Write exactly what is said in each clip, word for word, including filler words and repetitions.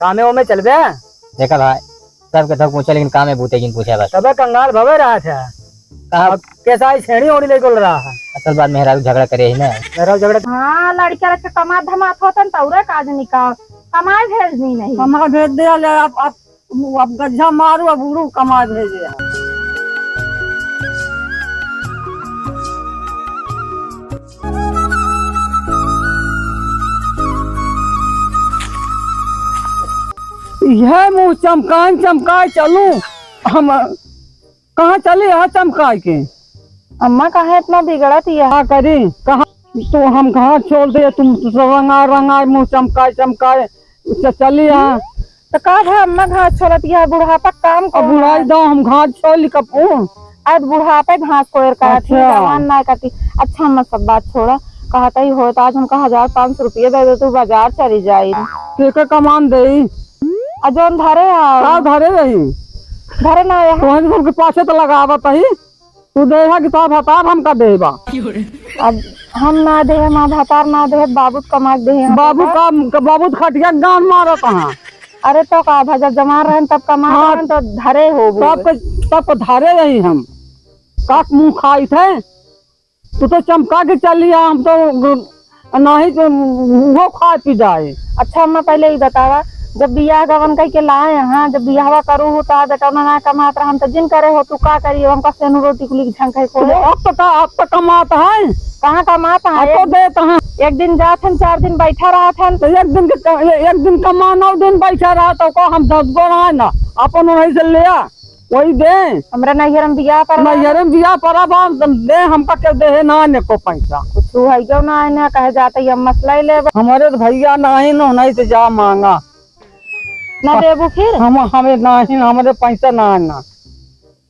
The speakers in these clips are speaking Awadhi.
कामे ओमे चलबे? देखा भाई, सबके सब पूछे, लेकिन कामे बूते जिन पूछे बस। तबे कंगाल भवे रहा था। कहा? अब कैसा आई छेड़ी ओड़ी ले बोल रहा है? असल बात मेहरारू झगड़ा करे ही ना। मेहरारू झगड़ा। हाँ, लड़का रखे कमा धमात होतन त उरे काज निकाल। कमाए भेज दी नहीं। कमा भेज दे ले, अब, अब, अब गज्जा मारू, अब उड़ू कमा भेजे। यह मुँह चमकाए चमकाए चलूं हम, कहाँ चली यहाँ चमकाए के? अम्मा काहे इतना बिगड़त ही है? का करी, कहाँ तो हम घास छोल दे, तुम रंगा रंगा मुँह चमकाए चमकाए च-, चली यहाँ। तो का है अम्मा घास छोलत है, बुढ़ापा काम अब कौन बुढ़ाई है? दो हम घास छोल कपूर। अब बुढ़ापे घास कोयर करत ही, अच्छा। जवान ना कटी। अच्छा, हम सब बात छोड़ा, कहत ही होत आज हमका हजार पाँच सौ रुपये दे दे, तू बाजार चली जाई। केकर कमान देई? आ जौन धरे आओ। का धरे रही? धरे ना आया है। तोहन कुल के पाछे तो लगावत ही। तू देहा कि तोहर भतार हमका देबा। अब हम ना दे, हम भतार ना दे, बाबू कमा के दे हम बाबू का। का, बाबू खटिया गान मारत हाँ। अरे तो का भा, जब जमा रहन तब कमा हाँ। रहन तो धरे होबू। तब के, तब के धरे रही हम। का मुँह खाइत है? तू तो चमका के चली आ, हम तो ग-, नाही तो वो खाए पी जाए। अच्छा अम्मा, पहले ई बतावा, जब बियाह गवन कई के लाए यहाँ, जब बियाहवा करू हो तो बेटा ना, ना कमात रहन तो जिन करे हो, तू का करी, हमका सेनु रोटी कुली झंखई तो खोले। अब तो का, अब तो कमात है। कहाँ कमात है? अब तो देत हैं। एक दिन जात हन, चार दिन बैठा रहत हन। तो एक दिन के क-, ए-, एक दिन कमा, नौ दिन बैठा रहत, तो का हम दस गो रहा ना, अपन वहीं से ले आ। वही दे। हमरा नैहर में बियाह पर नैहर में बियाह पर अब हम दे, हमका केहू देहे ना ने को पैसा। कुछ है क्यों ना है ना, कहे जाते ही हम मसला ही लेबे। हमारे तो भैया नाही न, नहीं तो जा मांगा। ना देबू फिर? हम, हमें नाही, हमारे पैसा ना है ना।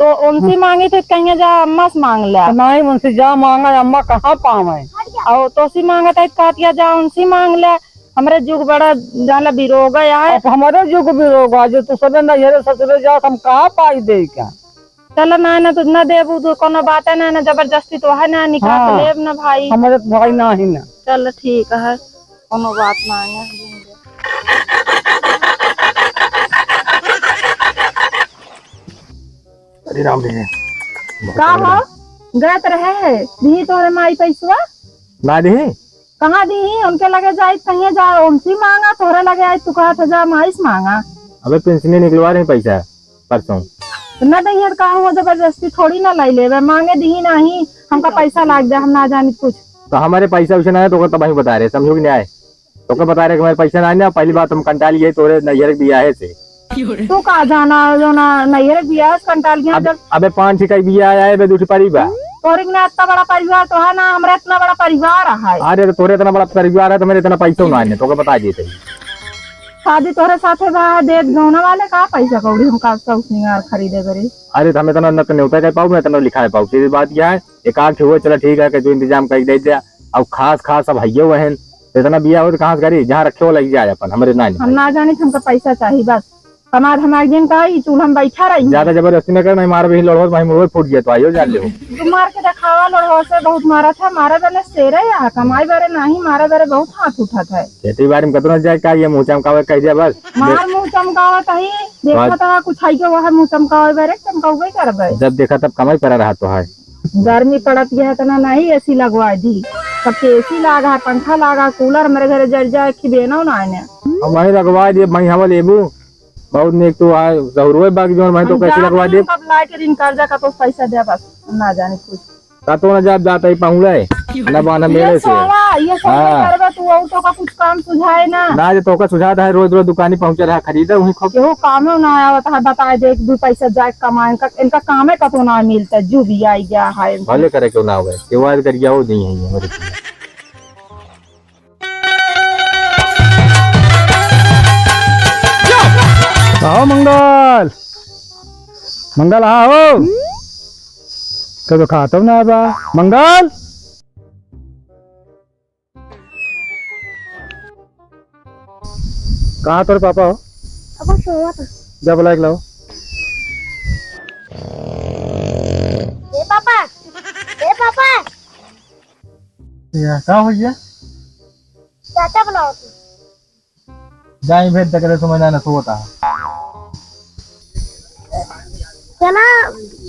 तो उनसे मांगी तो कहीं जा अम्मा से मांग ले। तो नाही, उनसे जा मांगा, अम्मा कहाँ पावे? और तो सी मांगत है, कहतिया जा उनसे मांग ले। हमरे जुग बड़ा जाना बिरोगा आए। अब हमरे जुग बिरोगा, जो तू सबे नैहरे ससुरे जात, हम कहाँ पाई दे क्या? चल ना, ना, तू ना देबू, तू कोनो बात है ना, ना जबरदस्ती तो है ना, निकाल हाँ। लेब ना भाई। हमरे तो भाई ना ही ना। चल ठीक है, कोनो बात ना है। अरे राम रे। का हो? गए तो रहे है, दी तोहरे माई पैसवा? ना दी। कहाँ दी? उनके लगे जाई, कहीं जा, उनसे मांगा, तोहरे लगे आई, तू कहत है, जा माई से मांगा। अबे पेंशने निकलवा रहे पैसा परसों। तो ना दइहे तो का हुआ, जबरदस्ती थोड़ी ना लाई लेबे, मांगे दी नहीं, हमका पैसा लाग जाए, हम ना जानी कुछ। तो हमारे पैसा वैसे ना है, तो ओकर तबाही बता रहे, समझो कि नहीं आए? तो ओकर बता रहे कि हमारे पैसा ना है ना, पहली बात हम कंटाल गए तोरे नैहर के बियाहे से। तू का जाना, जो ना नैहर के बियाह से कंटाल गया अब, जब अबे पाँच ठे का बियाह आए, बे दू ठे परी बा। तोरे के ना इतना बड़ा परिवार तो है ना, हमरा इतना बड़ा परिवार है। अरे तो तोरे इतना बड़ा परिवार है तो मेरे इतना पैसा ना है, तो ओकर बता देते। शादी तोहरे साथे बा, देत गौना वाले का पैसा कौड़ी हम का सब सिंगार खरीदे बरे। अरे तो हमें इतना न तो न्योता कर पाऊ, मैं इतना लिखा है पाऊ। सीधी बात क्या है, एक आध ठे हुए, चला ठीक है, कि तू इंतजाम कर दे दे। अब खास खास सब हइये हुए हैं, तो इतना बिया हो तो कहाँ से करी? जहाँ रखे हो लग जाए अपन, हमरे ना हम नहीं। ना जानी कि हमका पैसा चाहिए बस। कमा धमा एक दिन का ई चूल्हा में बैठा रही। ज्यादा जबरदस्ती न कर, नहीं मार भी लड़ो, वहीं मुड़ो फूट गया तो आइयो जान ले। तू मार के दिखावा, लड़ो से बहुत मारा था, मारे बने शेरे या कमाई बरे नहीं, मारे बरे बहुत हाथ उठा था। खेती बाड़ी में कतनो जाए का, ये मुँह चमकावे कह दिया बस। मार मुँह चमकावत ही, देखा बस। था कुछ आई के वह मुँह चमकावे बरे, चमकावे करबे। जब देखा तब कमाई पड़ा रहा तो है। गर्मी पड़त यह इतना नहीं, एसी लगवा दी। सबके एसी लागा है, पंखा लागा, कूलर मेरे घरे जल जाए, खिबेनो ना आने। हम वहीं लगवा दिए, वहीं हवा लेबू। बहुत नीक तू आ, जहुरुए बाग जोन वहीं तो हम कैसे जात लगवा हई, दे। कब लाए के रिंग कर्जा का तो पैसा दे बस, ना जाने कुछ। का तो ना जात, जात ही पाहुड़े, ना बाना ये मेले से। सोवा, ये सोवा हाँ। करबे तू, और तो का कुछ काम सुझाए ना। ना जे तोका सुझात है, रोज रोज दुकानी पहुँचे रहा, खरीदे वहीं खूब। केहू कामे ना आवत है, बताए दे, एक दू पैसा जाए कमाए, इनका, इनका कामे कतो ना मिलता, जू भी आई गया है। भले करे क्यों ना होवे, त्योहार कर गया हो नहीं है हमारे। आओ मंगल, मंगल आओ। कब खाता ना बा मंगल। कहाँ तोरे पापा हो? पापा सोवत है। जा बुला के लाओ। ए पापा, ए पापा। या, का हो गया? चाचा बुलाओ तू। जाई भेज तक रे, समय ना, ना सोता है। चला,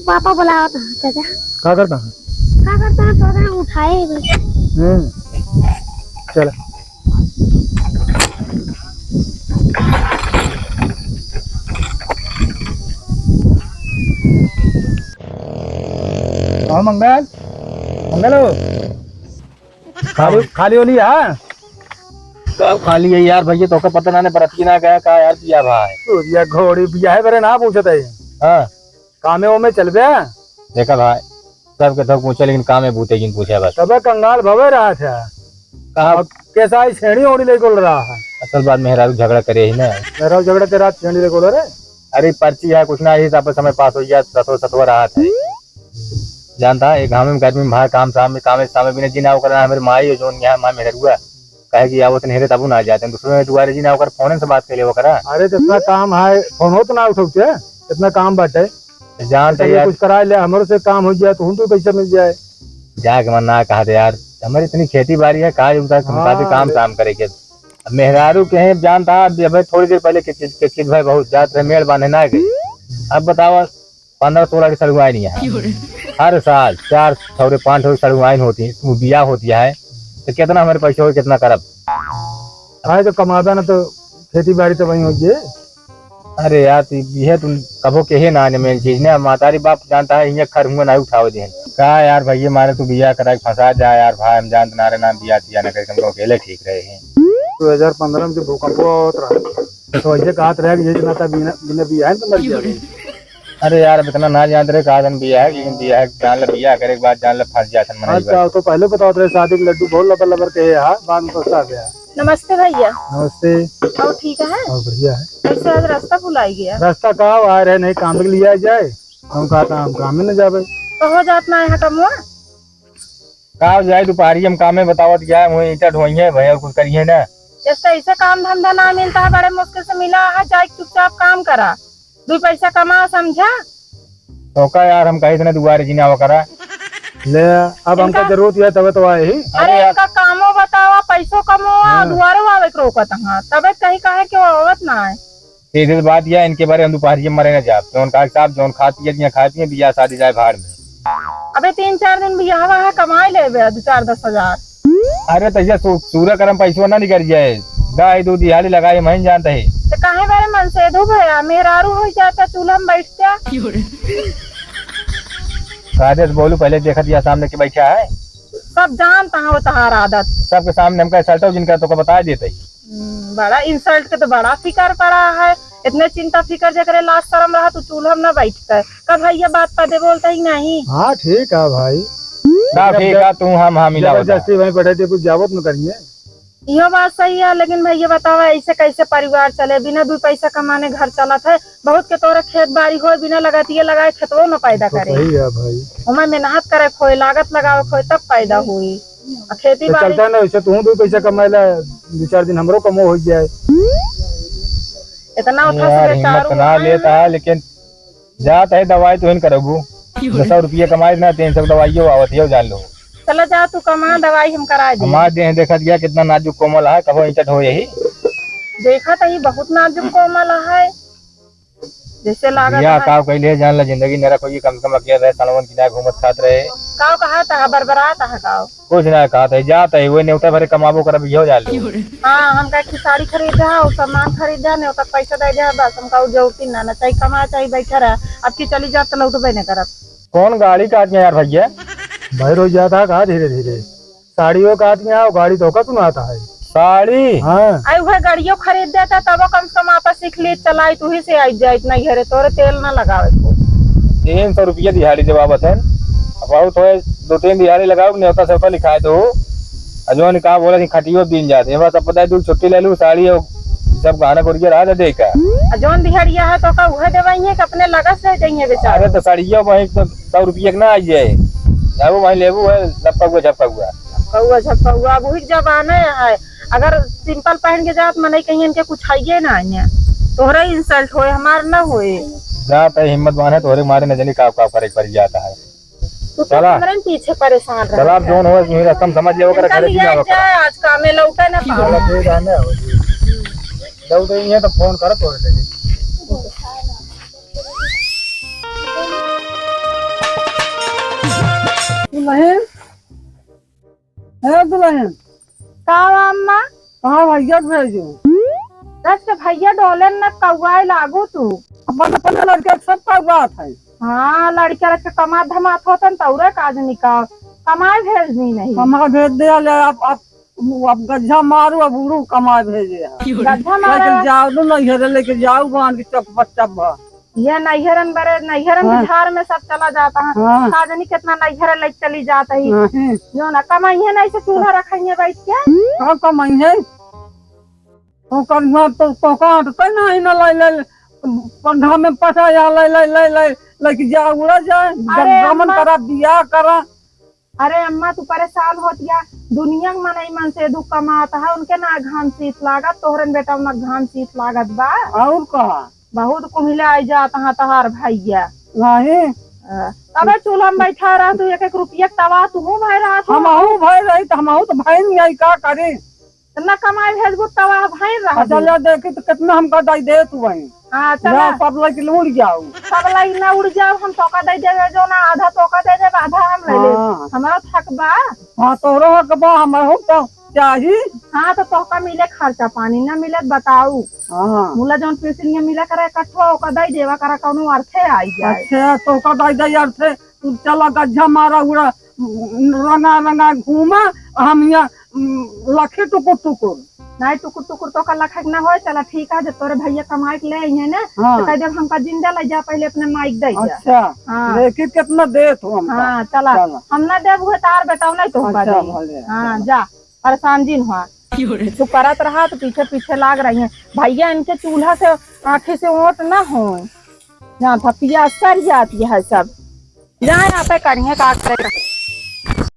पापा बुलावत हैं, चाचा। का करता है? का करता है, सोता है, उठाए बस। हम्म, चला। हाँ, मंगल, मंगल हो। खाली, खाली होली है? कब खाली है यार भैया, तोका पता ना, ने बरतिया ना गया का यार, बिया भाई। तू बिया घोड़ी बिया है, बरे ना पूछत है। हाँ। कामे ओमे चलबे? देखा भाई, सबके तो पूछे, लेकिन कामे बूते जिन पूछे बस। तबे कंगाल भवे रहा था। कहाँ? अब कैसा आई छेड़ी ओड़ी ले गोल रहा है? असल बात मेहरारू झगड़ा करे ही ना। मेहरारू झगड़ा तेरा छेड़ी ले गोल रे। अरे पर्ची है, कुछ ना, यही सब समय पास हो गया, सतो सतवा रहा था। जानता है, एक घामे में गर्मी में बाहर काम साम में, कामे सामे बिना जीना ओकर ना, हमारे माई और जोन यहाँ माँ मेहरुआ, कहे कि आवत नहीं रे, तबू ना जाते हैं। दूसरे दुआरे जीना ओकर फोन से बात कर ले ओकरा। अरे, तो इतना काम है, फोन हो तो ना उठौते, इतना काम बाटे। जान तो चलिए, यार। कुछ करा ले, हमरो से काम हो जाए, तो हम तो पैसा मिल जाए। जाके मन ना कहा थे यार, हमारी इतनी खेती बाड़ी है, कहा उधर हम हाँ, काफी काम अरे। साम करे के। अब मेहरारू के हैं, जानता है, अभी, अभी थोड़ी देर पहले किस चीज, किस चीज भाई बहुत जात रहे, मेड़ बांधे ना गए। अब बताओ, पन्द्रह सोलह की सड़ुआइन है। क्यों रे? हर साल चार ठौरे, पाँच ठौरे सड़ुआइन होती है, वो बिया होती है, तो कितना हमारे पैसे हो, कितना करब? भाई तो कमाबे ना तो खेती बाड़ी तो वहीं हो जे। अरे यार, तू ये तुम कभो के है ना, मेन चीज ने, मातारी बाप जानता है, ये खर हुआ ना उठावे दे। का यार भैया, मारे तू बिया करा के फंसा जा यार भाई, हम जानत ना रहे ना, बिया तिया ना करे, हम तो अकेले ठीक रहे हैं। दो हजार पन्द्रह में जो भूकंप होत रहा, तो ऐसे कहत रहे कि ये जना था बिना, बिना बिया है तो मर गया। अरे यार, अब इतना ना जानत रहे, का जन बिया है, लेकिन बिया है, जान ले बिया करे के बाद जान ले फंस जात हन मनई बस। अच्छा, तो पहले बतावत रहे शादी के लड्डू बहुत लबर लबर के है, हाँ, बाद में पछता गया। नमस्ते भैया। नमस्ते। और ठीक है? और बढ़िया है। कैसे आज रास्ता भुलाई गया? रास्ता का आ रहे नहीं, काम के लिए आ जाए, हम कहा था हम काम में न जावे। तो हो जात ना है कमुआ? का जाए, दोपहरी हम कामे बतावत गया है, वहीं ईंटा ढोइहे भाई, और कुछ करिए ना। जैसे ऐसे काम धंधा ना मिलता है, बड़े मुश्किल से मिला है, जाए चुपचाप काम करा, दो पैसा कमा, समझा? तो का यार, हम कहीं इतने दुआरे जीना वकरा। ले, अब हमका जरूरत है, तबे तो आए ही। अरे, अरे यार। इनका कामो बतावा, पैसो कमोआ, हाँ। दुआरो आवे के रोकत, हाँ, तबे कहीं काहे के आवत ना है। सीधी सी बात यह, इनके बारे हम दोपहरिया मरे न जाब। जौन कहा साहब, जौन खाती है, खाती है, बियाह शादी जाए भाड़ में। अबे तीन चार दिन बियाहवा है, कमाई लेबे दो चार दस हजार। अरे तो ये सू-, सूरा करम पैसवा ना निकल जाए। गाय दूध दिहाड़ी लगाई, मैं जानते ही। तो काहे बारे मन से धू भया, मेहरारू हो जाता, चूल्हा में बैठता। कायदे से बोलू, पहले देखत या सामने के बैठा है। सब जानता है वो तहार आदत। सबके सामने हमका सल्टो जिनका तो को बता देते ही। हम्म, बड़ा insult के तो बड़ा फिकर पड़ा है। इतने चिंता फिकर जकरे लाज शरम रहा, तू चूल्हा में ना बैठते। का भैया बात पदे बोलते ही नहीं? हाँ, ठीक है भाई। का जब ठीक जब है, तू हम, हम मिला होता। जबरदस्ती वहीं बैठे थे, कुछ जावत न करिए। इहो बात सही है, लेकिन भैया बतावा, ऐसे कैसे परिवार चले? बिना दू पैसा कमाने घर चलत है? बहुत के तोरे खेत बाड़ी होए, बिना लगतिये लगाए खेतवो न पैदा तो करे। सही है भाई। ओमे मेहनत करे खोए, लागत लगावे खोए, तब पैदा होई। आ खेती तो बाड़ी चलता है ना, वैसे तू दू पैसा कमाए ला, दो चार दिन हमरो कमो हो जाए। इतना उठा से यार, हिम्मत बेचारू ना है। लेता है, लेकिन जात है दवाई तो हिन करबू। दो सौ रुपया कमाए ना, तीन सौ दवाइयो आवत है, जान लो। चला जा, तू कमा, दवाई हम करा दे। हमार देह देखत गया कितना नाजुक कोमल है, कबो ईंचट हो यही। देखत ही बहुत नाजुक कोमल है। जैसे लागत बियाह है। का कइले है, जान ला, जिंदगी नरक होई, कम से कम अकेले रहे, सलवन की ना घूमत खात रहे। काव कहा था, बरबरा था काव? कुछ ना कहा था, जात है, वो नेवता भरे कमाबो करब, इहो जान लो। हाँ, हम कहे कि साड़ी खरीद रहा और सामान खरीद रहा, नेवता पैसा दे रहा, बस हमका और जरूरत ही ना, ना चाहे कमा, चाहे बैठा रहा, अब की चली जात तो लौटबे न करब। कौन गाड़ी काट गया यार भैया? भाई रोज जाता है कहा धीरे धीरे। साड़ियों का आदमी आओ, गाड़ी तो का सुनाता है। साड़ी? हाँ। आई उहे गाड़ियों खरीद देता, तब कम से कम आपा सीख ली, चलाई तू ही से आई जाए इतना घरे, तोरे तेल ना लगावे को। तीन सौ रुपया दिहाड़ी जब आवत है, बहुत होए, दो तीन दिहाड़ी लगाओ, न्योता सेवता लिखाए दो। आ जौन का बोला कि खटियो बीन जाते हैं, बस अब पता है, तू छुट्टी ले लू, साड़ी और सब गहना गुरिया रहा दे का। आ जौन दिहाड़िया है, तो का उहे देवाई है कि अपने लगस रह जाइए बेचारे? अरे तो साड़ियों में तो सौ रुपया के ना आई जाए, जाबू वहीं लेबू है, लपका हुआ, झपका हुआ। कौआ झपकौआ, अब वही जमाना है। अगर simple पहन के जात, मनई कहीं इनके कुछ हइये ना है, तोहरा insult होए, हमार ना होए। जात है, हिम्मत बांधे, तोहरे मारे न जानी का, का करे के पड़ जाता है। तू तो चला। हमरे पीछे परेशान रहा चला, अब है। जौन हो, तुम रस्ता में समझ लेवो, करे इनका घरे लिया जाओ, जाए, आज कामे लौटे ना पावे। चला, ठीक है ना। जब तो ये तो फोन करत हो रहे। दुल्हन, ए दुल्हन। का बा अम्मा? कहाँ भैया के भेजो? रच के भैया डोले न कौआए लागू तू। अपन, अपन लड़के सब कौआत है। हाँ, लड़के रच के कमात धमात होतन तौरे काज निकाल। कमाए भेज दी नहीं। कमाए भेज दे ले, अब, अब, अब गज्जा मारू, अब उड़ू कमाए भेजे है। गज्जा मारा। लेकिन जाओ दो नैहरे, लेके जाओ बांध के चप बच्चा बा। ये नैहरन बरे, नैहरन हाँ। के झार में सब चला जाता है। हाँ। का जानी कितना नैहर लेके चली जाता है। नहीं। जो ना कमाइए ना, ऐसे चूल्हा रखाइए बैठ के। का कमाइए? तो कन्हा तो, तो काट ते नहीं ना लाई, लाई, कंधा में पटा या लाई, लाई, लाई, लाई, लेके जा, उड़ा जाए। अरे गमन अम्मा। करा, बियाह करा। अरे अम्मा, तू परेशान होतिया, दुनिया के मनई मन से दुख कमात है, उनके ना घाम शीत लागत, तोहरन बेटा ना घाम शीत लागत बा। और कहा? बहुत कुम्हिले आई जात हाँ तहार भैया। नहीं। अ, तबे चूल्हा में बैठा रह तू, एक एक रुपया के तवा तू भय रहा था। हमहू भय रही तो हमहू तो भय नहीं आई, का करी? तो ना कमाई भेजबू तवा भय रह अच्छा, तू। ले देखी तो कितना हमका दई दे तू वहीं। हाँ, चला। ला, सब लइके उड़ जाऊ। सब लइके ना उड़ जाऊ, हम तोका दे देबे, जो ना आधा तोका दे देबे, आधा हम ले लेब। हाँ। हमारा हक बा। हाँ, तोहरो हक बा, हमरो तो चाही। हाँ, तो तोका मिले खर्चा पानी, ना मिले बताऊ। हाँ। मुला जौन पेंसिल में मिला करे इकट्ठा, ओका दे देवा करा, कौनो अर्थे आई जाए। अच्छा, तोका दे दे अर्थे, तू चला गज्जा मारा उड़ा, रंगा रंगा घूमा, हम यहाँ, उम, लखे टुकुर टुकुर। नहीं, टुकुर टुकुर तो का लखा के ना होए। चला ठीक है, जब तोरे भैया कमाए के ले आई है ना, हाँ। तो कह देब हमका जिंदा ले जा, पहले अपने माइक दे जा। अच्छा, हाँ। देखी कितना देत हो हमका। हाँ, चला। चला। हम ना देब, उहे तार बेटा नहीं तो हमका अच्छा, दे। भले, हाँ, चला। जा, परेशान जिन हुआ। क्यों रे? तू करत रहा तो पीछे पीछे लाग रही है। भैया इनके चूल्हा से आँखें से ओट ना हो, जहाँ था पिया सर जाती है सब। जाए यहाँ पे करिए का करे।